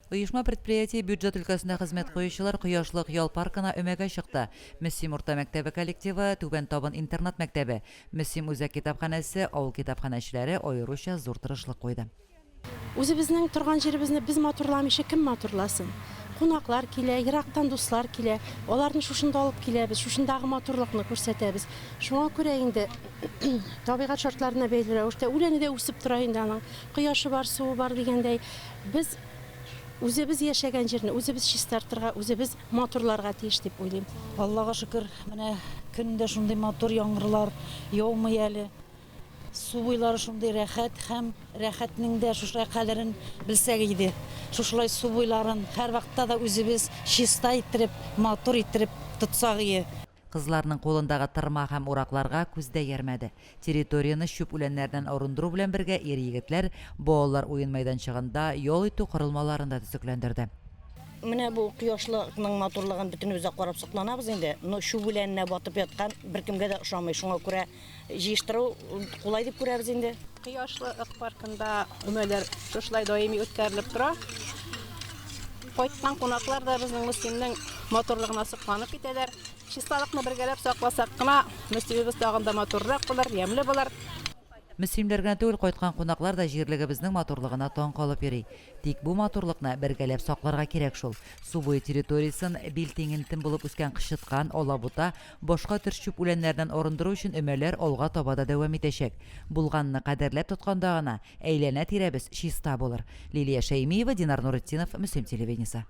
Оешма-предприятие бюджет өлкәсендә хезмәт куючылар Кояшлык ял паркына өмәгә чыкты. Мөслим урта мәктәбе коллективы, Түбән Табын интернат мәктәбе, Мөслим үзәк китапханәсе, авыл китапханәчеләре аеруча зур тырышлык куйды. Үзебезнең торган җиребезне без матурламыйча кем матурласын? Кунаклар килә, ерактан дуслар килә. Аларны шушында алып киләбез, шушындагы матурлыкны күрсәтәбез. Шуңа күрә инде табигать шартларына бәйле рәвештә үләне дә үсеп тора инде аның. Кояшы бар, суы бар дигәндәй, без үзебез яшәгән җирне үзебез чистартырга, үзебез матурларга тиеш дип уйлыйм. Аллага шөкер, менә көн дә шундый матур, яңгырлар яумый әле. Су буйлары шундый рәхәт һәм рәхәтнең дә шушылай кадерен белсәк иде. Шушылай су буйларын һәрвакытта да үзебез чиста иттереп, матур иттереп тотсак ие. Кызларның кулындагы тырма һәм уракларга күз дә иярмәде. Территорияне чүп үләннәреннән арындыру белән бергә ир-егетләр балалар уен мәйданчыгында ял итү корылмаларын да төзекләндерде. Менә бу кояшлыкның матурлыгын бөтенебез дә карап сокланабыз инде. Но чүп үләненә батып яткан беркемгә дә ошамый. Шуңа күрә җыештыру кулай дип күрәбез инде. Кояшлы Ык паркында өмәләр шушылай даими үткәрелеп тора. Кайткан кунаклар да безнең Мөслимнең матурлыгына сокланып китәләр. Чисталыкны бергәләп сакласак кына, Мөслимебез тагын да матуррак булыр, ямьле булыр. Мөслимләр генә түгел, кайткан кунаклар да җирлегебезнең матурлыгына таң калып йөри. Тик бу матурлыкны бергәләп сакларга кирәк шул. Су буе территориясен бил тиңентен булып үскән кычыткан, алабута, башка төр чүп үләннәреннән арындыру өчен өмәләр алга таба да дәвам итәчәк. Булганны кадерләп тотканда гына, әйләнә-тирәбез чиста булыр. Лилия Шәймиева, Динар Нуретдинов, Мөслим телевидениесе.